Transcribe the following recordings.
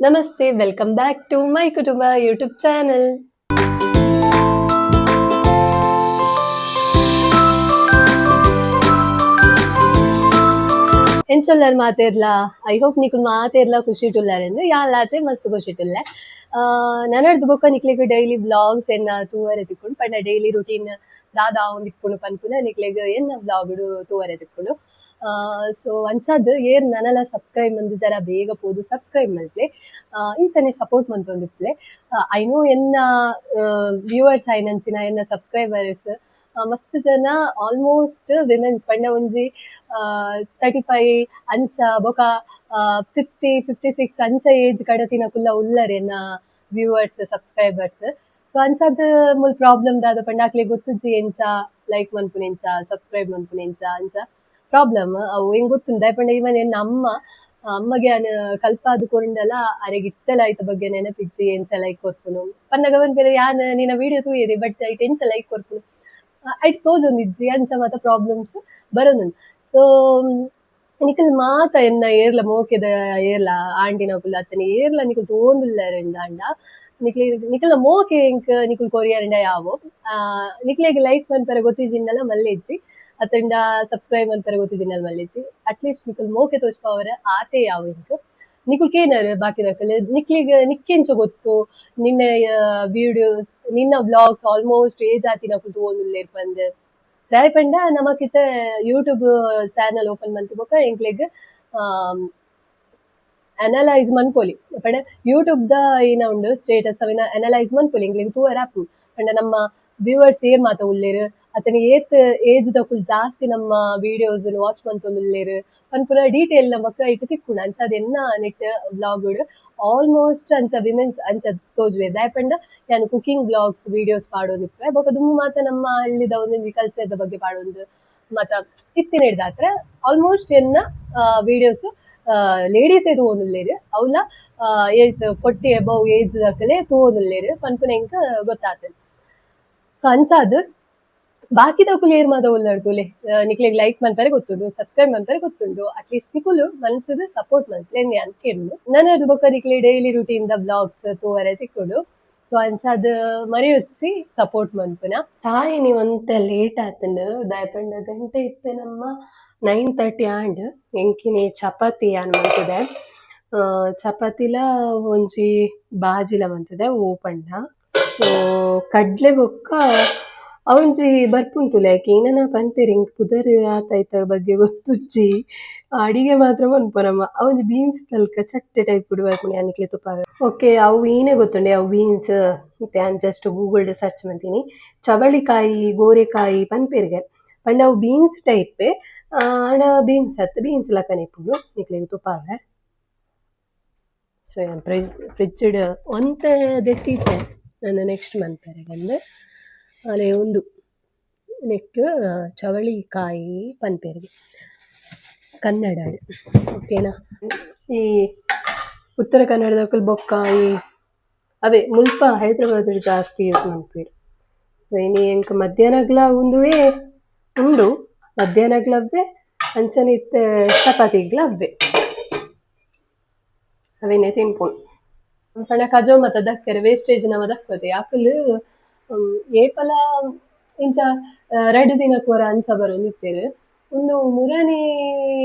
Namaste, welcome back to my Kutumba YouTube channel. ಎಂಚೊಲ್ಲರ್ ಮಾತೇರ್ಲಾ? I hope ನಿಕುಲ್ ಮಾತೇರ್ಲಾ ಖುಷಿಟುಲ್ಲಾರೆಂದು. ಯಾನ್ಲಾತೆ ಮಸ್ತ್ ಖುಷಿಟುಲ್ಲೆ. ನನಡ್ದು ಬೊಕ್ಕ ನಿಕ್ಲೆಗ್ ಡೈಲಿ ವ್ಲಾಗ್ಸ್ ಎನ್ನ ತೂವರೆ ತಿಕ್ಕುಂಡು. ಪಂಡ ಡೈಲಿ ರುಟೀನ್ ದಾದ ಆವೊಂದಿಪ್ಪುಂಡು ಪನ್ಪುನ ನಿಕ್ಲೆಗ್ ಎನ್ನ ವ್ಲಾಗ್ ತೂವರೆ ತಿಕ್ಕುಂಡು. ಸೊ ಅಂಚಾದ್ ಏರ್ ನನಲ ಸಬ್ಸ್ಕ್ರೈಬ್ ಮಂದು ಜರ ಬೇಗ ಪೋದು ಸಬ್ಸ್ಕ್ರೈಬ್ ಮಲ್ಪಲೆ, ಇಂಚನೆ ಸಪೋರ್ಟ್ ಮಂತೊಂದಿಪ್ಪಲೆ. I know ಎನ್ನ ವ್ಯೂವರ್ಸ್ ಆಯಿನಂಚಿನ ಎನ್ನ ಸಬ್ಸ್ಕ್ರೈಬರ್ಸ್ ಮಸ್ತ್ ಜನ ಆಲ್ಮೋಸ್ಟ್ ವಿಮೆನ್ಸ್. ಪಂಡ ಒಂಜಿ 35 ಅಂಚ ಬೊಕ 50, 56 ಅಂಚ ಏಜ್ ಕಡತಿನಕುಲ್ಲ ಉಲ್ಲರ್ ಎನ್ನ viewers, subscribers. So ಅಂಚಾದ್ ಮುಲ್ ಪ್ರಾಬ್ಲಮ್ ದಾದ ಪಂಡ, ಅಕ್ಲೆಗ್ ಗೊತ್ತುಜ್ಜಿ ಎಂಚ ಲೈಕ್ ಮನ್ಪುನ, ಎಂಚ ಸಬ್ಸ್ಕ್ರೈಬ್ ಮನ್ಪುನ, ಎಂಚ ಅಂಚ ಪ್ರಾಬ್ಲಮ್. ಅವು ಎಂಕ್ ಗೊತ್ತುಂಡು. ದಾಯೆ ಪಂಡ ಇವನ್ ಎನ್ನ ಅಮ್ಮ, ಅಮ್ಮಗೆ ಯಾನ್ ಕಲ್ಪಾದ್ ಕೊರುಂಡಲ ಅರೆಗ್ ಇತ್ತೆಲ ಐತ ಬಗ್ಗೆ ನೆನಪಿಜ್ಜಿ. ಎಂಚ ಲೈಕ್ ಕೊರ್ಪುನು ಪನ್ನಗ ಪನ್ಪೆರ್, ಯಾನ್ ನಿನ್ನ ವಿಡಿಯೋ ತೂಯೆದೆ, ಬಟ್ ಐಟ್ ಎಂಚ ಲೈಕ್ ಕೊರ್ಪುನು, ಐಟ್ ತೋಜೊಂದಿಜ್ಜಿ. ಅಂಚ ಮಾತ ಪ್ರಾಬ್ಲಮ್ಸ್ ಬರೊಂದುಂಡು. ಸೊ ನಿಕಲ್ ಮಾತ ಎನ್ನ ಏರ್ಲ ಮೋಕೆದ ಏರ್ಲ ಆಂಟಿನಕುಲು ಅತ್ತನ ಏರ್ಲ ನಿಕುಲು ತೋಂದುಲ್ಲೆರೆಂದಾಂಡ, ನಿಕ್ಲೆ ನಿಕಲ್ನ ಮೋಕೆ ಎಂಕ್ ನಿಕುಲು ಕೊರಿಯರಂಡ ಯಾವು. ನಿಕ್ಲೆಗ್ ಲೈಕ್ ಮನ್ಪೆರೆ ಗೊತ್ತಿಜಿಂಡಲ ಮಲ್ಲೆಜ್ಜಿ, ಅತ್ತಂಡ ಸಬ್ಸ್ಕ್ರೈಬ್ ಮನ್ಪೆರೆ ಗೊತ್ತಿಜಿಂಡಲ ಮಲ್ಲೆಜ್ಜಿ, ಅಟ್ಲೀಸ್ಟ್ ನಿಕುಲ್ ಮೋಕೆ ತೋಜ್ಪಾವರೆ ಆತೆ ಯಾವು ಎಂಕ್. ನಿಕುಲ್ ಕೇನರ್ ಬಾಕಿದಕುಲು, ನಿಕ್ಲೆಗ್ ನಿಕ್ಕೆಂಚ ಗೊತ್ತು ನಿನ್ನ ವಿಡಿಯೋಸ್, ನಿನ್ನ ವ್ಲಾಗ್ಸ್ ಆಲ್ಮೋಸ್ಟ್ ಏ ಜಾತಿನಕುಲು ತೂವೊಂದುಲ್ಲೆರ್ ಪಂದ್? ದಾಯೆ ಪಂಡ ನಮಕಿತ್ತೆ YouTube channel open ಮಂತಿ ಬೊಕ್ಕ ಎಂಕ್ಲೆಗ್ ಅನಲೈಸ್ ಮನ್ಪೊಲಿ. ಪಂಡ ಯೂಟ್ಯೂಬ್ ದ ಏನ ಉಂಡು ಸ್ಟೇಟಸ್, ಅವಿನ ಅನಲೈಸ್ ಮನ್ಪೊಲಿ. ಎಂಕ್ಲೆಗ್ ತೂವರೆ ಆಪುಂಡು. ಪಂಡ ನಮ್ಮ ವ್ಯೂವರ್ಸ್ ಏರ್ ಮಾತ ಉಲ್ಲೆರ್, ಅತನ ಏತ್ ಏಜ್ ದಕುಲು ಜಾಸ್ತಿ ನಮ್ಮ ವಿಡಿಯೋಸ್ ವಾಚ್ ಮಂತೊಂದುಲ್ಲೆರ್ ಪನ್ಪುನ ಡೀಟೇಲ್ ನಮಕ್ ಐಟ್ ತಿಕ್ಕುಂಡು. ಅಂಚಾದ್ ಎನ್ನ ನೆಟ್ ವ್ಲಾಗ್ ಆಲ್ಮೋಸ್ಟ್ ಅಂಚ ವಿಮೆನ್ಸ್ ಅಂಚ ತೋಜುವೆರ್. ದಾಯೆ ಪಂಡ ಯಾನ್ cooking vlogs videos ಪಾಡೊಂದಿಪ್ಪೆ. ಬೊಕ ದುಂಬು ಮಾತ ನಮ್ಮ ಹಳ್ಳಿದ ಒಂದೊಂಜಿ ಕಲ್ಚರ್ ದ ಬಗ್ಗೆ ಪಾಡೊಂದು ಮಾತ ಇತ್ತಿನೆಡ್ದಾತ್ರ ಆಲ್ಮೋಸ್ಟ್ ಎನ್ನ ವಿಡಿಯೋಸ್ ಲೇಡೀಸ್ ತೂವೊಂದುಲ್ಲೆರ್. ಅವ್ಲ ಏತ್ 40 ಅಬೌವ್ ಏಜ್ ದಕಲೆ ತೂವೊಂದುಲ್ಲೆರ್ ಪನ್ಪುನ ಎಂಕ್ ಗೊತ್ತಾತಂಡ್. ಸೊ ಅಂಚಾದ್ ಬಾಕಿದಕುಲು ಏರ್ ಮಾತ ಉಲ್ಲರ್ ತೂಲೆ, ನಿಕ್ಲೆಗ್ ಲೈಕ್ ಮನ್ಪೆರೆ ಗೊತ್ತುಂಡು, ಸಬ್ಸ್ಕ್ರೈಬ್ ಮನ್ಪೆರೆ ಗೊತ್ತುಂಡು, ಅಟ್ಲೀಸ್ಟ್ ನಿಕುಲು ಮನ್ತುದು ಸಪೋರ್ಟ್ ಮನ್ಪುಲೆ ಯಾನ್ ಕೇನುನು. ನನರ್ದ್ ಬೊಕ್ಕ ನಿಕ್ಲೆ ಡೈಲಿ ರುಟೀನ್ ದ ವ್ಲಾಗ್ಸ್ ತೂವರೆ ತಿಕ್ಕುಂಡು. ಸೊ ಅಂಚಾದ್ ಮರೆಯೊಚ್ಚಿ ಸಪೋರ್ಟ್ ಮನ್ಪುನ. ಚಾಯ್ ಒಂತೆ ಲೇಟ್ ಆತುಂಡು. ದಾಯೆ ಪಂಡ ಗಂಟೆ ಇತ್ತೆ ನಮ್ಮ 9:30 ಆಂಡ್. ಎಂಕಿನಿ ಚಪಾತಿ ಯಾನ್ ಮಂತುದೆ. ಚಪಾತಿಲ ಒಂಜಿ ಬಾಜಿಲ ಮಂತುದೆ. ಓ ಪಂಡ ಸೊ ಕಡ್ಲೆ ಬೊಕ್ಕ ಅವಂಜಿ ಬರ್ಪುಂಟು ಲೈಕ್ ಏನನ ಪನ್ಪೆರ್, ಎಂಕ್ ಪುದರ್ ಆತ ಐತ ಬಗ್ಗೆ ಗೊತ್ತುಜ್ಜಿ, ಅಡಿಗೆ ಮಾತ್ರ ಮನ್ಪುನಮ್ಮ. ಅವಂಜಿ ಬೀನ್ಸ್ ತಲ್ಕ ಚಟ್ಟೆ ಟೈಪ್ ಬರ್ಪುಂಡು, ಯಾನ್ ನಿಕ್ಲೆ ತೂಪಾವೆ. ಓಕೆ, ಅವು ಈನೆ ಗೊತ್ತುಂಡೆ ಅವು ಬೀನ್ಸ್. ಯಾನ್ just Google search ಮಂತೀನಿ. ಚವಳಿಕಾಯಿ, ಗೋರೆಕಾಯಿ ಪನ್ಪೆರ್ಗೆ. ಪಂಡ ಅವು ಬೀನ್ಸ್ ಟೈಪ್ ಆಂಡ ಬೀನ್ಸ್ ಅತ್ತ್, ಬೀನ್ಸ್ ಲಕನೆ ಇಪ್ಪುಂಡು. ನಿಕ್ಲೆಗ್ ತೂಪಾವೆ. ಸೊ ಯಾನ್ ಫ್ರಿಜ್ ಡ್ ಒಂತೆ ದೆತ್ತಿತ್ತೆ ನಾನು ನೆಕ್ಸ್ಟ್ ಮನ್ಪೆರೆಗಂದ್. ಅಲೆ ಉಂದು ನೆಕ್ಕ್ ಚವಳಿಕಾಯಿ ಪನ್ಪೆರ್ಗೆ ಕನ್ನಡ, ಓಕೆನಾ? ಈ ಉತ್ತರ ಕನ್ನಡದಕುಲು ಬೊಕ್ಕ ಈ ಅವೇ ಮುಲ್ಪ ಹೈದರಾಬಾದ್ ಜಾಸ್ತಿ ಯೂಸ್ ಮನ್ಪುವೆರ್. ಸೊ ಇನಿ ಎಂಕ್ ಮಧ್ಯಾಹ್ನಗ್ಲ ಉಂದುವೇ ಉಂಡು. ಮಧ್ಯಾಹ್ನಗ್ಲ ಅವ್ವೆ, ಅಂಚನೆ ಇತ್ತೆ ಚಪಾತಿಗ್ಲ ಅವ್ವೆ, ಅವೆನೆ ತಿನ್ಪುನು. ಪಂಡ ಕಜವು ಮಾತ ದಕ್ಕೆರೆ, ವೇಸ್ಟೇಜ್ ನಮ ದಕ್ಪತೆ. ಅಕುಲು ಏಪಲ ಇಂಚ ರಡ್ಡ್ ದಿನಕ್ ಒರ ಅಂಚ ಬರೊಂದಿತ್ತೆರ್. ಉಂದು ಮುರನಿ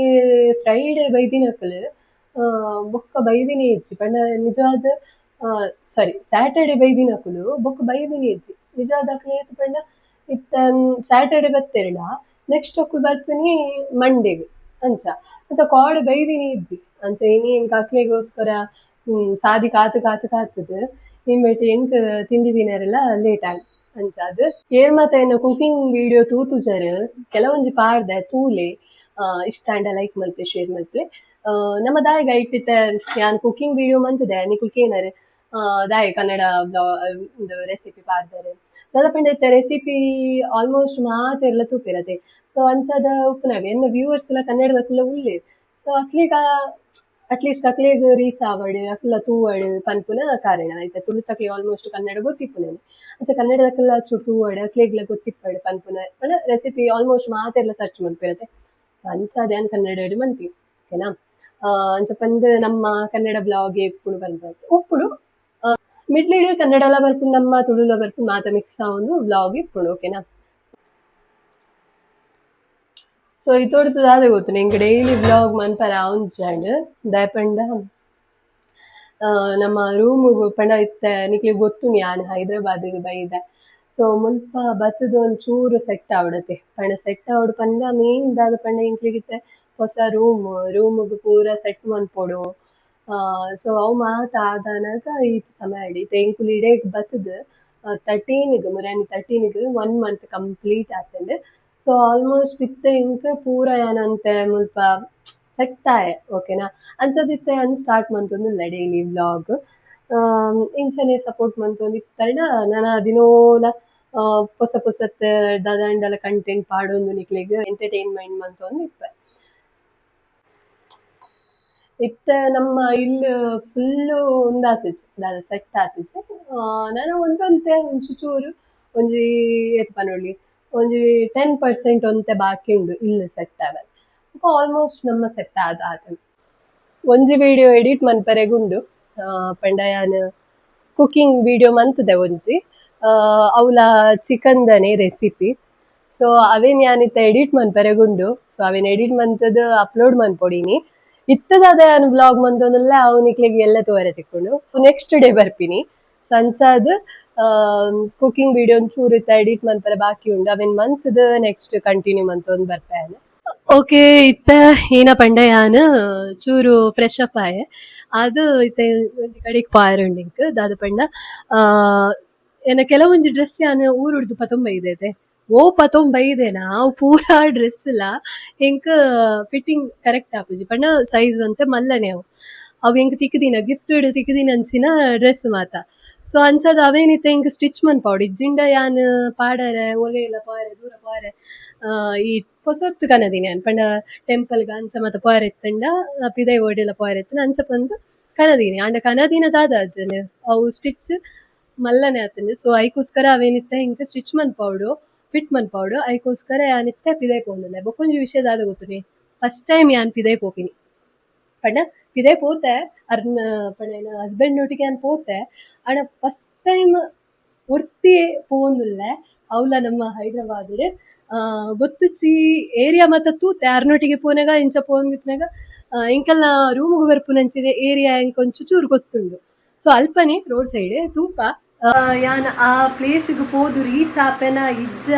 ಫ್ರೈಡೆ ಬೈದಿನಕುಲು ಬೊಕ್ಕ ಬೈದಿನಿ ಇಜ್ಜಿ. ಪಂಡ ನಿಜವಾದ್, ಸಾರಿ, ಸ್ಯಾಟರ್ಡೆ ಬೈದಿನಕುಲು ಬೊಕ್ಕ ಬೈದಿನಿ ಇಜ್ಜಿ. ನಿಜವಾದ್ ಅಕುಲು ಏತ್ ಪಂಡ, ಇತ್ತೆ ಸ್ಯಾಟರ್ಡೆ ಬತ್ತೆರ್ಡ ನೆಕ್ಸ್ಟ್ ಅಕುಲು ಬರ್ಪಿನಿ ಮಂಡೇಗ್ ಅಂಚ. ಅಂಚ ಕೋಡೆ ಬೈದಿನಿ ಇಜ್ಜಿ. ಅಂಚ ಇನಿ ಎಂಕ್ ಅಕ್ಲೆಗೋಸ್ಕರ ಸಾದಿ ಕಾತು ಕಾತು ಕಾತುದು ಇಂಬೆಟ್ ಎಂಕ್ ತಿಂಡಿ ತಿನರೆಲ ಲೇಟ್ ಆಂಡ್. ಅಂಚಾದ್ ಏರ್ ಮಾತ ಎನ್ನ ಕುಕಿಂಗ್ ವಿಡಿಯೋ ತೂತುಜರ್, ಕೆಲವೊಂಜಿ ಪಾಡ್ದೆ, ತೂಲೆ. ಇಷ್ಟ ಆಂಡ ಲೈಕ್ ಮಲ್ಪಲೆ, ಶೇರ್ ಮಲ್ಪಲೆ. ನಮ್ಮ ದಾಯೆಗ್ ಐಟ್ ಯಾನ್ ಕುಕಿಂಗ್ ವಿಡಿಯೋ ಮಂತುದೆ? ನಿಕುಲು ಕೇನರ್, ದಾಯೆ ಕನ್ನಡ ರೆಸಿಪಿ ಪಾಡ್ದೆರ್ ದಾದ ಪಂಡ, ಇತ್ತೆ ರೆಸಿಪಿ ಆಲ್ಮೋಸ್ಟ್ ಮಾತೆರ್ಲ ತೂಪೆರ್. ಸೊ ಅಂಚಾದ ಉಪ್ಪುನಗ ಎನ್ನ ವ್ಯೂವರ್ಸ್ ಲ ಕನ್ನಡದಕುಲ್ಲ ಉಲ್ಲೆರ್. ಸೊ ಅಕ್ಲೆಗ್ ಅಟ್ಲೀಸ್ಟ್ ಅಕ್ಲೆಗ್ ರೀಚ್ ಆವಡ್, ಅಕ್ಲ ತೂವಡ್ ಪನ್ಪುನ ಕಾರಣ. ಐತ ತುಳುತಕ್ಲೆಗ್ ಆಲ್ಮೋಸ್ಟ್ ಕನ್ನಡ ಗೊತ್ತಿಪ್ಪುನೇನೆ. ಅಂಚ ಕನ್ನಡದಕುಲ್ಲ ಚೂರು ತೂವಡ್, ಅಕ್ಲೆಗ್ಲ ಗೊತ್ತಿಪ್ಪಡ್ ಪನ್ಪುನ. ಪಂಡ ರೆಸಿಪಿ ಆಲ್ಮೋಸ್ಟ್ ಮಾತೆರ್ಲ ಸರ್ಚ್ ಮನ್ಪೆರತೆ. ಅಂಚಾದ್ ಯಾನ್ ಕನ್ನಡಡ್ ಮಂತಿ, ಓಕೆನಾ? ಅಂಚ ಪಂದ್ ನಮ್ಮ ಕನ್ನಡ ಬ್ಲಾಗ್ ಇಪ್ಪುಂಡು ಪನ್ಪುನಂತ ಉಪ್ಪುಂಡು. ಮಿಡ್ಲ್ ಕನ್ನಡಲ ಬರ್ಪುಂಡು, ನಮ್ಮ ತುಳುಲ ಬರ್ಪುಂಡು, ಮಾತ ಮಿಕ್ಸ್ ಆವೊಂದು ವ್ಲಾಗ್ ಇಪ್ಪುಂಡು, ಓಕೆನಾ? ಸೊ ಇತೊಡ್ತು ದಾದ ಗೊತ್ತುಂಡು, ಎಂಕ್ ಡೈಲಿ ವ್ಲಾಗ್ ಮನ್ಪರೆ ಆವೊಂದಿಜ್ಜಂಡ್. ದಾಯೆ ಪಂಡ ನಮ್ಮ ರೂಮುಗು ಪಂಡ ಇತ್ತೆ ನಿಕ್ಲೆಗ್ ಗೊತ್ತುಂಡು ಯಾನ್ ಹೈದರಾಬಾದ್ಗ್ ಬೈದೆ. ಸೊ ಮುಲ್ಪ ಬತ್ತುದು ಒಂಚೂರು ಸೆಟ್ ಆವಡತೆ. ಪಂಡ ಸೆಟ್ ಆವೊಡು ಪಂಡ ಮೇನ್ ದಾದ ಪಂಡ ಎಂಕ್ಲೆಗ್ ಇತ್ತೆ ಪೊಸ ರೂಮ್, ರೂಮುಗು ಪೂರ ಸೆಟ್ ಮನ್ಪೊಡು. ಸೊ ಅವು ಮಾತ ಆದಾನಗ ಈತ್ ಸಮಯ ಆಂಡ್. ಇತ್ತೆ ಎಂಕುಲು ಇಡೆಗ್ ಬತ್ತುದು 13ಗ್, ಮುರಾನಿ 13ಗ್ 1 ಮಂತ್ ಕಂಪ್ಲೀಟ್ ಆತುಂಡು. ಸೊ ಆಲ್ಮೋಸ್ಟ್ ಇತ್ತೆ ಎಂಕ್ ಪೂರ ಯಾನ್ ಒಂತೆ ಮುಲ್ಪ ಸೆಟ್ ಆಯೆ, ಓಕೆನಾ? ಅಂಚಾದ್ ಇತ್ತೆ ಯಾನ್ ಸ್ಟಾರ್ಟ್ ಮಂತೊಂದುಲ್ಲೆ ಡೈಲಿ ವ್ಲಾಗ್. ಇಂಚನೆ ಸಪೋರ್ಟ್ ಮಂತೊಂದಿತ್ತರ್ಡ ನನ ದಿನೋಲ ಪೊಸ ಪೊಸತ್ ದಾದಾಂಡಲ ಕಂಟೆಂಟ್ ಪಾಡೊಂದು ನಿಕ್ಲೆಗ್ ಎಂಟರ್ಟೈನ್ಮೆಂಟ್ ಮಂತೊಂದು ಇಪ್ಪೆ. ಇತ್ತೆ ನಮ್ಮ ಇಲ್ಲ್ ಫುಲ್ಲು ಉಂದಾತಿಜಿ, ದಾದ ಸೆಟ್ ಆತಿಜಿ. ನನ ಒಂತೊಂತೆ ಒಂಚೂರು ಒಂಜಿ ಏತ್ ಪನೊಲಿ, ಒಂಜಿ 10% ಒಂತೆ ಬಾಕಿ ಉಂಡು ಇಲ್ಲ್ ಸೆಟ್ ಆವರೆ. ಆಲ್ಮೋಸ್ಟ್ ನಮ್ಮ ಸೆಟ್ ಆದ್ ಆತುಂಡು. ಒಂಜಿ ವಿಡಿಯೋ ಎಡಿಟ್ ಮನ್ಪರೆಗುಂಡು. ಪಂಡ ಯಾನ್ ಕುಕಿಂಗ್ ವಿಡಿಯೋ ಮಂತುದೆ ಒಂಜಿ, ಅವ್ಲ ಚಿಕನ್ ದನೆ ರೆಸಿಪಿ. ಸೊ ಅವೆನ್ ಯಾನ್ ಇತ್ತೆ ಎಡಿಟ್ ಮನ್ಪರೆಗುಂಡು. ಸೊ ಅವೆನ್ ಎಡಿಟ್ ಮಂತುದು ಅಪ್ಲೋಡ್ ಮನ್ಪೊಡಿನಿ. ಇತ್ತದಾದ ಯಾನ್ ವ್ಲಾಗ್ ಮಂತೊಂದುಲ್ಲೆ, ಅವು ನಿಕ್ಲೆಗ್ ಎಲ್ಲೆ ತೂವರೆ ತಿಕ್ಕುಂಡು. ನೆಕ್ಸ್ಟ್ ಡೇ ಬರ್ಪಿನಿ. ಸೊ ಅಂಚಾದ್ ಕುಕಿಂಗ್ ವಿಡಿಯೋ ಒಂಚೂರು ಇತ್ತೆ ಎಡಿಟ್ ಮನ್ಪರೆ ಬಾಕಿ ಉಂಡು. ಅವೆನ್ ಮಂತುದು ನೆಕ್ಸ್ಟ್ ಕಂಟಿನ್ಯೂ ಮಂತೊಂದು ಬರ್ಪೆ ಯಾನ್. ಓಕೆ, ಇತ್ತೆ ಏನ ಪಂಡ ಯಾನ್ ಚೂರು ಫ್ರೆಶ್ ಅಪ್ ಆಯೆ. ಅದು ಇತ್ತೆ ಒಂಜಿ ಕಡೆಕ್ ಪೋಯೆರೆ ಉಂಡು ಎಂಕ್. ದಾದ ಪಂಡ ಎನ್ನ ಕೆಲವೊಂಜಿ ಡ್ರೆಸ್ ಯಾನ್ ಊರುಡ್ದು ಪತೊಂಬೈದೆತೆ. ಓ ಪತೊಂಬೈದೆನಾ ಅವು ಪೂರಾ ಡ್ರೆಸ್ ಲ ಎಂಕ್ ಫಿಟ್ಟಿಂಗ್ ಕರೆಕ್ಟ್ ಆಪುಜಿ. ಪಂಡ ಸೈಜ್ ಒಂತೆ ಮಲ್ಲನೆ ಅವು. ಅವು ಎಂಕ್ ತಿಕ್ದಿನ ಗಿಫ್ಟ್ ತಿಕ್ದಿನಂಚಿನ ಡ್ರೆಸ್ ಮಾತ. ಸೊ ಅಂಚಾದ್ ಅವೇನಿತ್ತೆ ಎಂಕ್ ಸ್ಟಿಚ್ ಮನ್ಪೊಡು. ಇಜ್ಜಿಂಡ ಯಾನ್ ಪಾಡರೆ ಒಲೆಲ ಪೋಯರೆ ದೂರ ಪೋಯರೆ ಈ ಪೊಸತ್ ಕನದಿನಿ ಯಾನ್. ಪಂಡ ಟೆಂಪಲ್ ಗ್ ಅಂಚ ಮಾತ ಪೋಯರೆ ಇತ್ತುಂಡ ಪಿದಯಿ ಓಡೆಲ ಪೋಯರೆ ಇತ್ತುಂಡ ಅಂಚ ಪಂದ್ ಕನದಿನಿ. ಆಂಡ ಕನದಿನ ದಾದ ಆತುಂಡು ಅವು ಸ್ಟಿಚ್ ಮಲ್ಲನೆ ಆತುಂಡು. ಸೊ ಐಕೋಸ್ಕರ ಅವೇನಿತ್ತೆ ಎಂಕ್ ಸ್ಟಿಚ್ ಮನ್ಪೊಡು, ಫಿಟ್ ಮನ್ಪೊಡು. ಐಕೋಸ್ಕರ ಯಾನ್ ಇತ್ತೆ ಪಿದಯಿ ಪೋವೊಂದುಲ್ಲೆ. ಬೊಕೊಂಜಿ ವಿಷಯ ದಾದ ಗೊತ್ತುಂಡೆ, ಫಸ್ಟ್ ಟೈಮ್ ಯಾನ್ ಪಿದಯಿ ಪೋಪಿನಿ. ಪಂಡ ಪಿದಯಿ ಪೋತೆ ಅರ್ನ ಪಂಡ ಎನ್ನ ಹಸ್ಬೆಂಡ್ ನೊಟ್ಟಿಗೆ ಯಾನ್ ಪೋತೆ. ಆಂಡ ಫಸ್ಟ್ ಟೈಮ್ ಒರ್ತಿಯೇ ಪೋವೊಂದುಲ್ಲೆ ಅವ್ಲ ನಮ್ಮ ಹೈದರಾಬಾದ್ ಗೊತ್ತುಚಿ ಏರಿಯಾ ಮಾತ ತೂತೆ. ಅರ್ನೊಟ್ಟಿಗೆ ಪೋನಾಗ ಇಂಚ ಪೋವೊಂದಿಪ್ಪುನಗ ಎಂಕಲ್ನ ರೂಮುಗು ಬರ್ಪುನಂಚಿನ ಏರಿಯಾ ಎಂಕ್ ಒಂಚೂರು ಗೊತ್ತುಂಡು. ಸೊ ಅಲ್ಪನೆ ರೋಡ್ ಸೈಡ್ ತೂಪ. ಯಾನ್ ಆ ಪ್ಲೇಸ್ಗ್ ಪೋದು ರೀಚ್ ಆಪೆನ ಇಜ್ಜ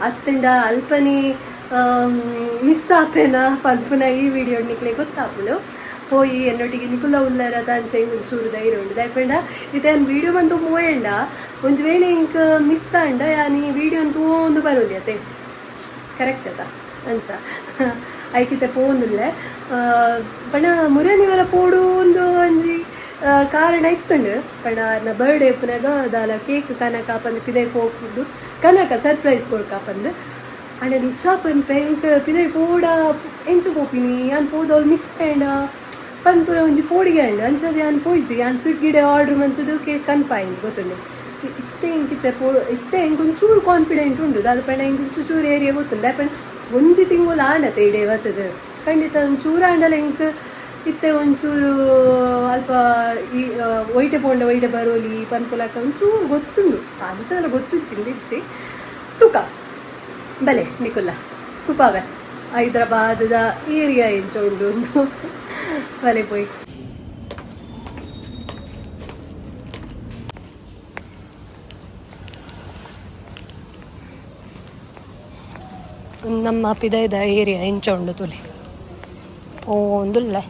ಅತ್ತುಂಡ ಅಲ್ಪನೆ ಮಿಸ್ ಆಪೆನ ಪನ್ಪುನ ಈ ವಿಡಿಯೋ ನಿಕ್ಲೆಗ್ ಗೊತ್ತಾಪುಂಡು. ಪೋಯಿ ಎನ್ನೊಟ್ಟಿಗೆ ನಿಕುಲ ಉಲ್ಲರ ಅಂಚ ಒಂಚೂರು ಧೈರ್ಯ ಉಂಡು. ದಾಯೆ ಪಂಡ ಇತ್ತೆ ಯಾನ್ ವಿಡಿಯೋ ಮಂತು ಪೋಯೆಂಡ ಒಂಜಿ ವೇಳೆ ಎಂಕ್ ಮಿಸ್ ಆಂಡ ಯಾನ್ ಈ ವಿಡಿಯೋ ತೂವೊಂದು ಬರೊಲಿ ಅತೆ, ಕರೆಕ್ಟ್ ಅತ? ಅಂಚ ಐಕಿತ್ತೆ ಪೋವೊಂದುಲ್ಲೆ. ಪಂಡ ಮುರನಿವರ ಪೋಡು ಒಂದು ಒಂಜಿ ಕಾರಣ ಇತ್ತುಂಡು. ಪಂಡ ಅರ್ನ ಬರ್ಡೇ ಇಪ್ಪುನಗ ದಾಲ ಕೇಕ್ ಕನಕ ಪಂದ್ ಪಿದಯಿ ಪೋಪುಂಡು ಕನಕ ಸರ್ಪ್ರೈಸ್ ಕೊರ್ಕ ಪಂದ್. ಆಂಡ ನಿಜ ಪನ್ಪೆ ಎಂಕ್ ಪಿದಯಿ ಪೋಡ ಎಂಚ ಪೋಪಿನಿ ಯಾನ್ ಪೋದು ಅವ್ಲು ಮಿಸ್ ಆಂಡ ಪನ್ಪುನ ಒಂಜಿ ಪೋಡಿಗೆ ಆಂಡ್. ಅಂಚಾದ್ ಯಾನ್ ಪೋಯಿಜಿ. ಯಾನ್ ಸ್ವಿಗ್ಗಿಡೆ ಆರ್ಡರ್ ಮಂತುದು ಕೇಕ್ ಕನ್ಪಾಯಿನಿ ಗೊತ್ತುಂಡು. ಇತ್ತೆ ಎಂಕ್ ಇತ್ತೆ ಪೋ ಇತ್ತೆ ಎಂಕ್ ಒಂಚೂರು ಕಾನ್ಫಿಡೆಂಟ್ ಉಂಡು. ದಾದ ಪಂಡ ಎಂಕ್ ಒಂಚೂರು ಏರಿಯಾ ಗೊತ್ತುಂಡು. ದಾಯೆ ಪಂಡ ಒಂಜಿ ತಿಂಗೊಲು ಆಂಡತೆ ಇಡೆ ಬತ್ತುದು. ಖಂಡಿತ ಒಂಚೂರು ಆಂಡಲ ಎಂಕ್ ಇತ್ತೆ ಒಂಚೂರು ಅಲ್ಪ ಈ ಒಯ್ಟೆ ಪೋಂಡ ಒಯ್ಟೆ ಬರೋಲಿ ಪನ್ಪುಲಕ ಒಂಚೂರು ಗೊತ್ತುಂಡು. ಅಂಚಲ ಗೊತ್ತುಜ್ಜಿ ಇಜ್ಜಿ. ತೂಕ ಬಲೆ ನಿಕುಲ್ಲ ತುಪಾವೆ ಹೈದರಾಬಾದದ ಏರಿಯಾ ಎಂಚ ಉಂಡು ಉಂದು ಬಲೆ ಪೋಯಿ. ನಮ್ಮ ಪಿದಯ್ದ ಏರಿಯಾ ಎಂಚ ಉಂಡು ತೂಲೆ ಪೋವೊಂದುಲ್ಲೆ.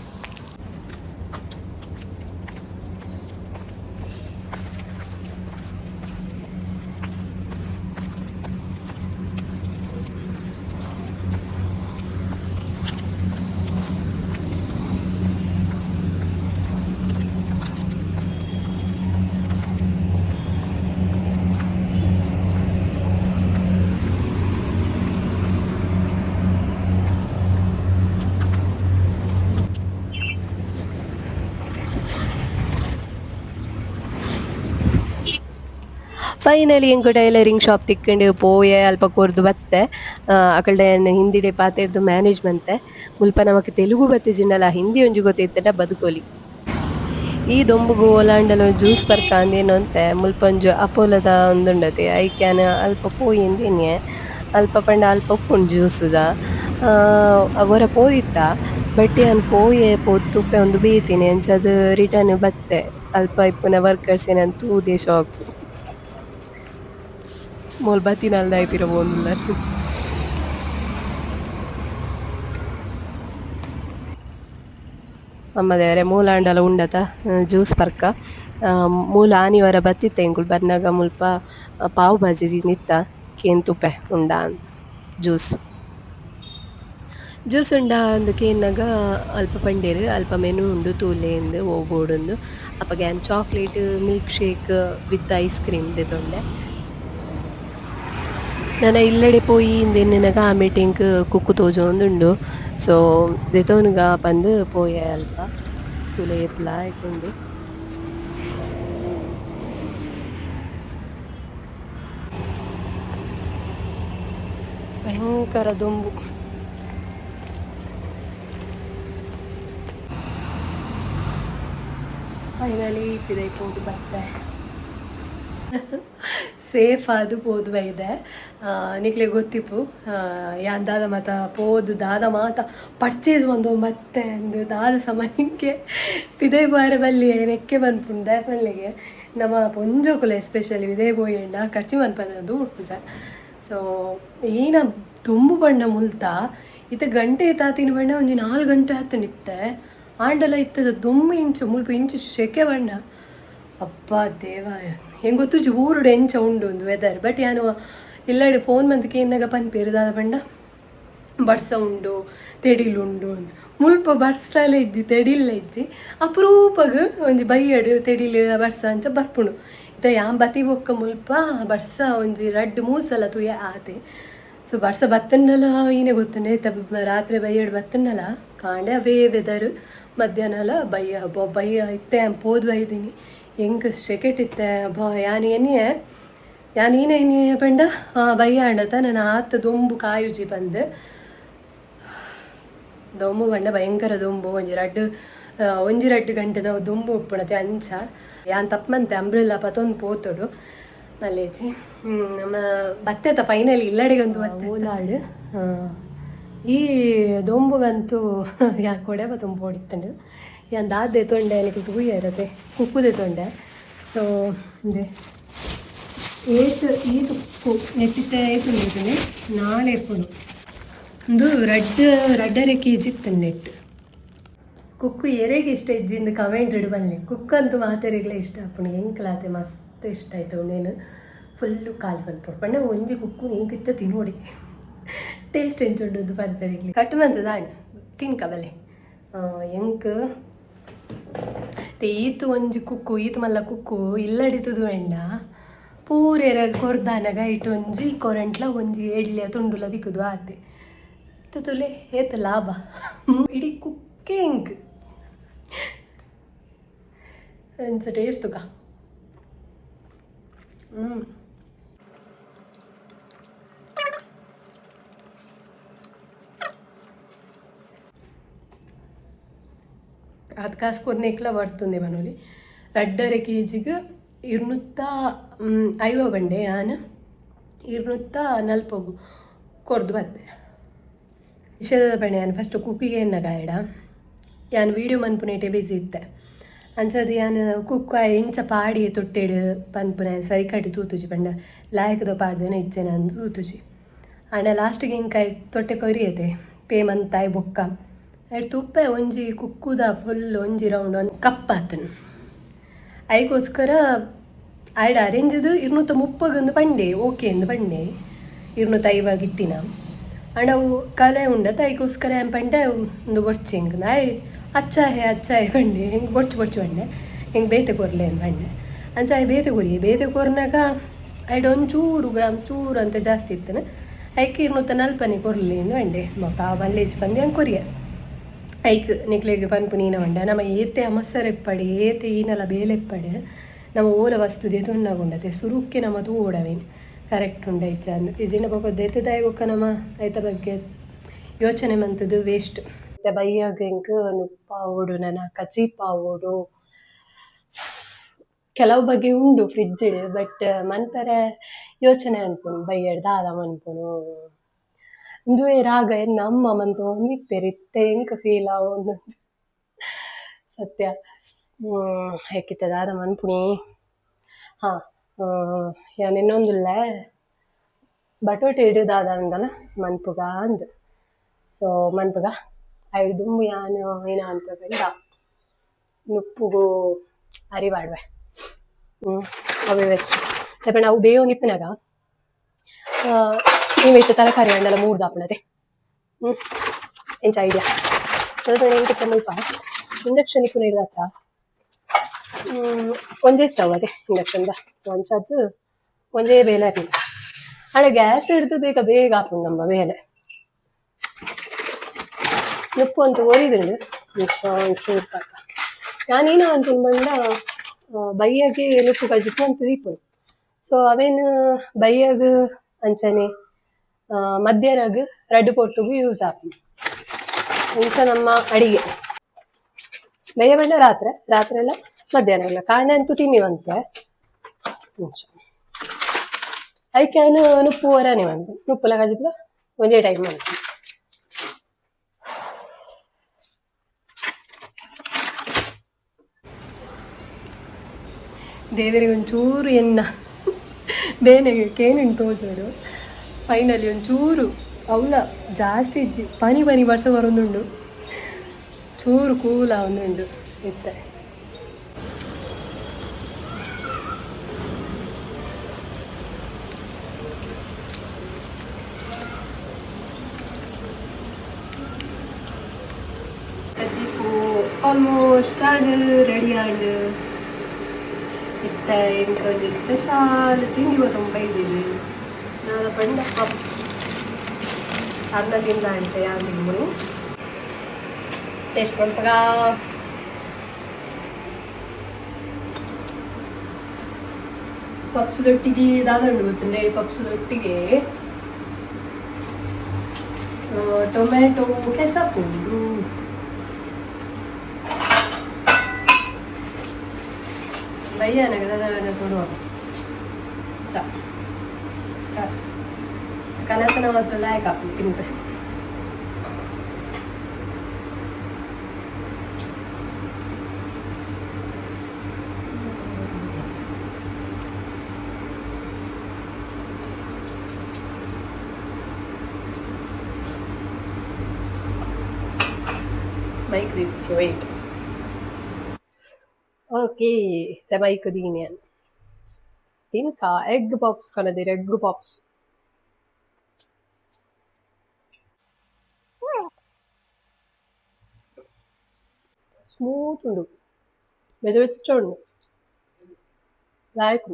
Finally ಎಂಕ್ ಟೈಲರಿಂಗ್ ಶಾಪ್ ತಿಕ್ಕಂಡು ಪೋಯೆ ಅಲ್ಪ ಕೊರ್ದು ಬತ್ತೆ. ಅಕಲ್ಡ ಹಿಂದಿಡೆ ಪಾತೆರ್ದ್ ಮ್ಯಾನೇಜ್ ಮಂತೆ. ಮುಲ್ಪ ನಮಕ್ ತೆಲುಗು ಬತ್ತಿಜಿಂಡಲ ಹಿಂದಿ ಒಂಜಿ ಗೊತ್ತಿತ್ತಂಡ ಬದುಕೊಲಿ. ಈ ದೊಂಬುಗು ಓಲಾಂಡಲ ಜ್ಯೂಸ್ ಪರ್ಕ ಅಂದೇನೊಂತೆ ಮುಲ್ಪ ಒಂಜಿ ಅಪೋಲದ ಉಂದುಂಡತೆ ಐಕ್ ಯಾನ್ ಅಲ್ಪ ಪೋಯಿ ಅಲ್ಪ ಪಂಡ ಅಲ್ಪ ಉಪ್ಪುಂಡು ಜ್ಯೂಸುದ ಒರ ಪೋದಿತ್ತ ಬಟ್ ಯಾನ್ ಪೋಯೆ ಪೋದು ತೂಪೆ ಉಂದು ಬೇತಿನಿ ಅಂಚಾದ್ ರಿಟರ್ನ್ ಬತ್ತೆ ಅಲ್ಪ ಇಪ್ಪುನ ವರ್ಕರ್ಸ್ ಎನನ್ ತೂದೆ ಶಾಕ್. ಮೋಲ್ ಬತ್ತಿನಲ್ ದಾಯೆ ಪಿರ ಪೋವೊಂದುಲ್ಲೆರ್. ಅಮ್ಮ ದೇವರೇ ಮೂಲಾಂಡಲ ಉಂಡತ ಜ್ಯೂಸ್ ಪರ್ಕ ಮೂಲು ಆನಿವಾರ ಬತ್ತಿತ್ತೆ ಎಂಕುಲು ಬರ್ನಗ ಮುಲ್ಪ ಪಾವ್ ಭಾಜಿ ತಿಂದಿತ್ತ ಕೇನ್ ತೂಪೆ ಉಂಡಾ ಅಂದ್ ಜ್ಯೂಸ್. ಜ್ಯೂಸ್ ಉಂಡಾ ಅಂದ್ ಕೇನ್ನಗ ಅಲ್ಪ ಪಂಡೆರ್ ಅಲ್ಪ ಮೆನು ಉಂಡು ತೂಲೆ ಇಂದ್ ಒವು ಬೋಡುಂದು ಅಪಗ ಯಾನ್ chocolate milk shake with ice cream ದೆತೊಂಡೆ. ನನ ಇಲ್ಲಡೆ ಪೋಯಿ ಇಂದ್ ಎನ್ನಿನಗ ಆ ಮೀಟಿಂಗ್ ಕುಕ್ಕು ತೋಜೊಂದುಂಡು ಸೊ ದೆತೊನುಗ ಪಂದ್ ಪೋಯೆ ಅಲ್ಪ ತೂಲೆ ಏತ್ ಲಾಯ್ಕ್ ಉಂಡು. ಭಯಂಕರ ದೊಂಬು. ಫೈನಲಿ ಪಿದೈ ಪೋದು ಬತ್ತೆ. ಸೇಫ್ ಆದ್ ಪೋದು ಬೈದೆ. ನಿಕ್ಲೆಗ್ ಗೊತ್ತಿಪ್ಪು ಯಾನ್ ದಾದ ಮಾತ ಪೋದು ದಾದ ಮಾತ ಪರ್ಚೇಸ್ ಮಂತೊಂದು ಬತ್ತೆ ಅಂದ್ ದಾದ ಸಮಯಕ್ಕೆ ಪಿದೈ ಪೋಯೆರೆ ಬಲ್ಲಿ ನೆಕ್ಕೆ ಪನ್ಪುಂಡು ದಾಯೆ ಪನ್ಲೆಗೆ ನಮ ಪೊಂಜೋಕುಲು ಎಸ್ಪೆಷಲಿ ಪಿದೈ ಪೋಯೆಂಡ ಖರ್ಚಿ ಮನ್ಪಂದೆ ದುಡ್ಡು ಸೊ ಈನ ದೊಂಬು ಪಂಡ ಮುಲ್ತ ಇತ್ತೆ ಗಂಟೆ ತಾತಿನ ಪಂಡ ಒಂಜಿ 4 ಗಂಟೆ ಆತುಂಡು ಇತ್ತೆ ಆಂಡಲ ಇತ್ತದ ದೊಂಬು ಇಂಚ ಮುಲ್ಪ ಇಂಚ ಸೆಕೆ ಪಂಡ ಅಬ್ಬಾ ದೇವ ಎಂಕ್ ಗೊತ್ತುಜಿ ಊರುಡು ಎಂಚ ಉಂಡು ಒಂದು ವೆದರ್ ಬಟ್ ಯಾನ್ ಇಲ್ಲಡೆ ಫೋನ್ ಮಂತ್ ಕೇನ್ನಗ ಪನ್ಪೆರ್ ದಾದ ಪಂಡ ಬರ್ಸ ಉಂಡು ತೆಡಿಲ್ ಉಂಡು ಮುಲ್ಪ ಬರ್ಸಲ ಇಜ್ಜಿ ತೆಡಿಲ್ಲ ಇಜ್ಜಿ ಅಪರೂಪಗ್ ಒಂಜಿ ಬಯ್ಯಡ್ ತೆಡಿಲ್ ಬರ್ಸ ಅಂಚ ಬರ್ಪುಂಡು. ಇತ್ತೆ ಯಾನ್ ಬತ್ತಿ ಬೊಕ್ಕ ಮುಲ್ಪ ಬರ್ಸ ಒಂಜಿ ರಡ್ಡ್ ಮೂಜಿ ಸಲ ತೂಯೆ ಆತೆ. ಸೊ ಬರ್ಸ ಬತ್ತುಂಡಲ ಈನೆ ಗೊತ್ತುಂಡೆ ಇತ್ತೆ ರಾತ್ರೆ ಬಯ್ಯಡ್ ಬತ್ತುಂಡಲ ಕಾಂಡೆ ಅವೇ ವೆದರ್ ಮಧ್ಯಾಹ್ನಲ ಬಯ್ಯ ಬಯ್ಯ ಇತ್ತೆ ಯಾನ್ ಪೋದು ಬೈದಿನಿ ಎಂಕ್ ಸೆಕೆಟ್ ಇತ್ತೆ ಅಬ್ಬಾ ಯಾನ್ ಎನ್ನಿಯೆ ಯಾನ್ ಈನೆ ಎನ್ನಿಯೆ ಪಂಡ ಬಯ್ಯ ಆಂಡತ ನನ ಆತ್ ದೊಂಬು ಕಾಯುಜಿ ಪಂದ್. ದೊಂಬು ಪಂಡ ಭಯಂಕರ ದೊಂಬು ಒಂಜಿ ರಡ್ಡ್ ಒಂಜಿ ರಡ್ಡ್ ಗಂಟೆದ ದೊಂಬು ಉಪ್ಪುಣತೆ ಅಂಚ ಯಾನ್ ತಪ್ಪಂತೆ ಅಂಬ್ರೆಲ್ಲ ಪತೊಂದು ಪೋತೊಡು ಮಲ್ಲೇಜಿ ನಮ್ಮ ಬತ್ತೆತ ಫೈನಲಿ ಇಲ್ಲಡೆಗಂತೂ ಬತ್ತೆ ಓಲಾಡ್ ಈ ದೊಂಬುಗಂತೂ ಯಾನ್ ಕೊಡೆ ಬತ್ತೊಂದು ಪೋಡಿತ್ತುಂಡು ಯಾನ್ ದಾದ ದೆತೊಂಡೆ ನಿಕುಲು ತೂಯೆರತೆ ಕುಕ್ಕು ದೆತೊಂಡೆ ಸೊ ಇಂದೆ ಏತ್ ಈತ್ ಕುಕ್ಕು ನೆಟ್ಟಿತ್ತೆ ಏತ್ ಉಂಡು 4 ಇಪ್ಪುಂಡು ಉಂದು ರಡ್ಡ್ ರಡ್ಡರೆ ಕೆ ಜಿ ಇತ್ತುಂಡು ನೆಟ್. ಕುಕ್ಕು ಎರೆಗ್ ಇಷ್ಟ ಇಜ್ಜಿಂದು ಕಮೆಂಟ್ ಇಡು ಬನ್ನಿ. ಕುಕ್ಕಂತೂ ಮಾತೆರೆಗ್ಲ ಇಷ್ಟ ಆಪುಂಡು ಎಂಕ್ಲಾತೆ ಮಸ್ತ್ ಇಷ್ಟ ಆಯ್ತು ಉಂದೇನು ಫುಲ್ಲು ಖಾಲಿ ಪನ್ಪೊಡು ಪಂಡ ಒಂಜಿ ಕುಕ್ಕು ಎಂಕ್ ಇತ್ತೆ ತಿನೋಡಿ ಟೇಸ್ಟ್ ಎಂಚ ಉಂಡು ಪನ್ಪೆರೆಗ್ಲಿ ಕಟ್ ಮಂತುದಾಂಡ್ ತಿನ್ಕ ಬಲೆ ಎಂಕ್ ಈತ್ ಒಂಜಿ ಕುಕ್ಕು ಈತ್ ಮಲ್ಲ ಕುಕ್ಕು ಇಲ್ಲಡಿತುದು ವೇಂಡ ಪೂರೆರ ಕೊರ್ದಾನಗ ಇಟ್ಟು ಒಂಜಿ ಕೊರಂಟ್ಲ ಒಂಜಿ ಎಡ್ಲೆ ತುಂಡುಲ ತಿಕ್ಕುದು ಆತೆ ತುಲೆ ಏತ್ ಲಾಭ ಇಡೀ ಕುಕ್ಕೆ ಎಂಕ್ ಎಂಚ ಟೇಸ್ಟ್ ತುಕ. ಆತ್ ಕಾಸ್ ಕೊರ್ನೆಕ್ಲ ಬರ್ತುಂದೆ ಪನೊಲಿ ರಡ್ಡರೆ ಕೆ ಜಿಗ್ 250 ಬಂಡೆ ಯಾನ್ 240 ಕೊರ್ದು ಬತ್ತೆ. ವಿಷಯದ ಪಂಡೆ ಯಾನ್ ಫಸ್ಟ್ ಕುಕ್ಕಿಗೆ ಎನ್ನಗ ಆಯಡ ಯಾನ್ ವೀಡಿಯೋ ಮನ್ಪುನೇಟೆ ಬಿಸಿ ಇತ್ತೆ ಅಂಚಾದ್ ಯಾನ್ ಕುಕ್ಕು ಆಯೆ ಇಂಚ ಪಾಡಿ ತೊಟ್ಟೆಡ್ ಪನ್ಪುನ ಸರಿಕಟ್ಟ್ ತೂತುಜಿ ಪಂಡ ಲಾಯ್ಕದ ಪಾಡ್ದೆನ ಇಜ್ಜೆನ ಅಂದ್ ತೂತುಜಿ ಆಂಡ ಲಾಸ್ಟಿಗೆ ಎಂಕ್ ಐಕ್ ತೊಟ್ಟೆ ಕೊರಿಯೆತೆ ಪೇ ಮಂತಾಯ್ ಬೊಕ್ಕ ಐಟ್ ತುಪ್ಪೆ ಒಂಜಿ ಕುಕ್ಕುದ ಫುಲ್ ಒಂಜಿ ರೌಂಡ್ ಒಂಜಿ ಕಪ್ ಆತುಂಡು ಐಕೋಸ್ಕರ ಆಯ್ಡ ಅರೇಂಜ್ದು 230 ಪಂಡೆ ಓಕೆ ಅಂದ್ ಪಂಡೆ 250 ಇತ್ತಿನ ಆಂಡ ಅವು ಕಲೆ ಉಂಡತ ಐಕೋಸ್ಕರ ಯಾನ್ ಪಂಡೆ ಉಂದು ಬೊರ್ಚಿ ಎಂಕ್ ಆಯೆ ಅಚ್ಚ ಹೇ ಅಚ್ಚ ಹೇ ಪಂಡೆ ಎಂಕ್ ಬೊರ್ಚಿ ಬೊರ್ಚಿ ಪಂಡೆ ಎಂಕ್ ಬೇತೆ ಕೊರ್ಲೆ ಅಂದ್ ಪಂಡೆ ಅಂಚ ಆಯೆ ಬೇತೆ ಕೊರಿಯೆ ಬೇತೆ ಕೊರ್ನಗ ಐಡ್ ಒಂಚೂರು ಗ್ರಾಮ್ ಚೂರು ಅಂತ ಜಾಸ್ತಿ ಇತ್ತುನು ಐಕ್ 240 ಕೊರ್ಲೆ ಅಂದ್ ಪಂಡೆ ಬೊಕ್ಕ ಮಲ್ಲೇಜ್ ಪಂದ್ ಎಂಕ್ ಕೊರಿಯೆ ಐಕ್ ನಿಕ್ಲೆಗ್ ಪನ್ಪುನಿ ಈನ ಪಂಡ ನಮ ಏತೆ ಅಮಸರ ಇಪ್ಪಡ್ ಏತೆ ಈನಲ ಬೇಲೆ ಇಪ್ಪಡ್ ನಮ್ಮ ಓಲ ವಸ್ತು ದೆತೊನ್ನಗುಂಡತೆ ಸುರುಕ್ಕೆ ನಮ್ಮ ತೂವೊಡವೇನು ಕರೆಕ್ಟ್ ಉಂಡ ಇಜ್ಜಂದ್ ಇಜಿಂಡ ಬೊಕ ದೆತ್ತದಾಯ ಬೊಕ್ಕ ನಮ್ಮ ಐತ ಬಗ್ಗೆ ಯೋಚನೆ ಮಂತುದು ವೇಸ್ಟ್. ಇತ್ತೆ ಬಯ್ಯಗ್ ಎಂಕ್ ನುಪ್ಪಾವೊಡು ನನ ಕಜಿಪಾವೊಡು ಕೆಲವು ಬಗೆ ಉಂಡು ಫ್ರಿಡ್ಜ್ ಬಟ್ ಮನ್ಪೆರೆ ಯೋಚನೆ ಅನ್ಪುಂಡು ಬಯ್ಯಡ್ ದಾದ ಮನ್ಪುನು ಉಂದುವೇ ರಾಗ ಎನ್ನ ಅಮ್ಮ ಮಂತೊಂದಿತ್ತೆರ್ ಇತ್ತೆ ಎಂಕ್ ಫೀಲ್ ಆವೊಂದುಂಡು ಸತ್ಯ. ಐಕಿತ್ತೆ ದಾದ ಮನ್ಪುನಿ ಹಾ ಯಾನ್ ಎನ್ನೊಂದುಲ್ಲೆ ಬಟೋಟೆಡ್ ದಾದ ಅಂಡಲ ಮನ್ಪುಗ ಅಂದ್. ಸೊ ಮನ್ಪುಗ ಐಡ್ ದುಂಬು ಯಾನ್ ಏನ ಅನ್ಪೆ ಪಂಡ ನುಪ್ಪುಗು ಅರಿ ಪಾಡ್ವೆ ಅವೇ ಬೆಸ್ಟ್ ದಾಯೆ ಅವು ಬೇಯೊಂದಿಪ್ಪುನಗ ಇತ್ತೆ ತರಕಾರಿ ಆಂಡಲ ಮೂರ್ದಾಪುಂಡತೆ ಎಂಚ ಐಡಿಯಾ ದಾದ ಪಂಡ ಎಂಕ್ ಇತ್ತೆ ಮುಲ್ಪ ಇಂಡಕ್ಷನ್ ಇಪ್ಪುನ ಇರ್ದತ್ರ ಒಂಜೇ ಸ್ಟವ್ ಅದೇ ಇಂಡಕ್ಷನ್ ದ. ಸೊ ಅಂಚಾದ್ ಒಂಜೇ ಬೇಲೆ ಆಪುಂಡು ಆಂಡ ಗ್ಯಾಸ್ ಹಿಡ್ದು ಬೇಗ ಬೇಗ ಆಪುಂಡು ನಮ್ಮ ಬೇಲೆ. ನುಪ್ಪು ಅಂತೂ ಒರಿದುಂಡು ಒಂಚೂರು ಪಾಕ ಯಾನೇನ ಅನ್ಪುಂಡು ಪಂಡ ಬಯ್ಯಗೆ ನುಪ್ಪು ಕಜಿಪು ಅಂತ ದೀಪುನು. ಸೊ ಅವೇನು ಬಯ್ಯಗ್ ಅಂಚನೆ ಮಧ್ಯಾಹ್ನಗ್ ರಡ್ಡ್ ಪೊರ್ತುಗು ಯೂಸ್ ಆಪುಂಡು ಅಂಚ ನಮ್ಮ ಅಡಿಗೆ ಬಯ್ಯ ಪಂಡ ರಾತ್ರೆ ರಾತ್ರೆ ಎಲ್ಲ ಮಧ್ಯಾಹ್ನ ಕಾಂಡೆ ಅಂತೂ ತಿನ್ನಿ ಮನ್ಪೆ ಅಂಚ ಐಕ್ ಯಾನ್ ನುಪ್ಪು ಒರಾನೆ ಮನ್ಪುನು ನುಪ್ಪುಲ ಕಜಿಪುಲ ಒಂಜೇ ಟೈಮ್ ಮನ್ಪುನು. ದೇವೆರಿಗೆ ಒಂಚೂರು ಎನ್ನ ಬೇನೆಗೆ ಕೇನಿನ್ ತೋಜೋಡು ಫೈನಲಿ ಒಂಚೂರು ಅವಲ ಜಾಸ್ತಿ ಇಜ್ಜಿ ಪನಿ ಪನಿ ಬರ್ಸ ಬರೊಂದುಂಡು ಚೂರು ಕೂಲ ಒಂದುಂಡು ಇತ್ತೆ. ಕಜಿಪು ಆಲ್ಮೋಸ್ಟ್ ಆಂಡ್ ರೆಡಿ ಆಂಡ್. ಇತ್ತೆ ಎಂಕ್ ಒಂಜಿ ಸ್ಪೆಷಲ್ ತಿಂಡಿ ಮತ್ತೊಂದು ಬೈದಿನಿ ದಾದ ಪಂಡ ಪಪ್ಸ್ ಅರ್ನ ತಿಂದ ಅಂಟೆ ಯಾನ್ ತಿಂಬುನಿ ಟೇಸ್ಟ್ ಮನ್ಪಗ. ಪಪ್ಸ್ ದೊಟ್ಟಿಗೆ ದಾದ ಉಂಡು ಗೊತ್ತುಂಡೆ ಪಪ್ಸ್ ದೊಟ್ಟಿಗೆ ಟೊಮೆಟೊ ಕೆಚಪ್ ಉಂಡು. ಬಯ್ಯನಗ ದಾದ ತೊಡುವ ಚ ಚ ಕನಸನ ಮಾತ್ರ ಲಾಯಕ್ ಆಪುಂಡು ತಿನ್ರೆ. ಮೈಕ್ ದೀತಿಚಿ ವೇಟ್ ಓಕೆ ಇತ್ತೆ ಮೈಕ್ ದೀನಿ ಯಾನ್ ತಿನ್ಕ ಎಗ್ ಪಪ್ಸ್ ಕನದೆರ್ ಎಗ್ ಪಪ್ಸ್. ಸ್ಮೂತ್ ಉಂಡು ಬೆಚ್ಚ ಬೆಚ್ಚ ಉಂಡು ಲಾಯ್ಕ್.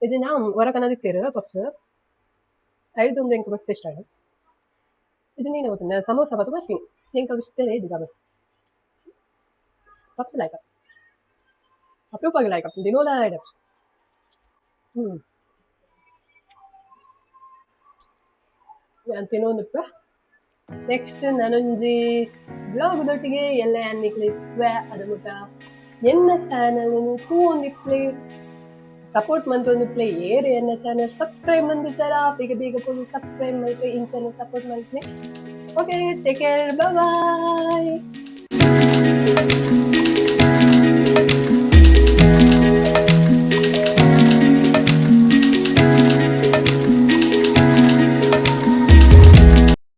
ಇದನ್ನ ಹೊರ ಕನದಿತ್ತೆರ್ ಪಪ್ಸ್ ಐಡ್ದ್ ಎಂಕ್ ಮಸ್ತ್ ಇಷ್ಟ ಆಂಡ್. ಇದನ್ನ ಏನ ಗೊತ್ತುಂಡ ಸಮೋಸ ಪತ ಮಲ್ಪಿನಿ ಎಂಕ್ ಅವು ಇಷ್ಟನೇ ಇಜ್ಜಿ ಪಪ್ಸ್ ಲಾಯ್ಕ್ ಅಪರೂಪಗ್ ಲಾಯ್ಕ್ ಆಪುಂಡು ದಿನೋಲ ಎಡ್ಡೆ ಯಾನ್ ತಿನೊಂದುಪ್ಪೆ ನೆಕ್ಸ್ಟ್ ನನೊಂಜಿ ಬ್ಲಾಗ್ ದೊಟ್ಟಿಗೆ ಎಲ್ಲ ಯಾನ್ ನಿಕ್ಲೆ ಇಪ್ಪುವೆ ಅದ ಮುಟ ಎನ್ನ ಚಾನಲ್ ನು ತೂವೊಂದಿಪ್ಪುಲೆ ಸಪೋರ್ಟ್ ಮಂತೊಂದಿಪ್ಪುಲೆ ಏರ್ ಎನ್ನ ಚಾನಲ್ ಸಬ್ಸ್ಕ್ರೈಬ್ ಮಂದಿಜರ ಬೇಗ ಬೇಗ ಪೋದು ಸಬ್ಸ್ಕ್ರೈಬ್ ಮಲ್ಪೆ ಇಂಚನೆ ಸಪೋರ್ಟ್ ಮಲ್ಪುಲೆ. Okay, take care, bye.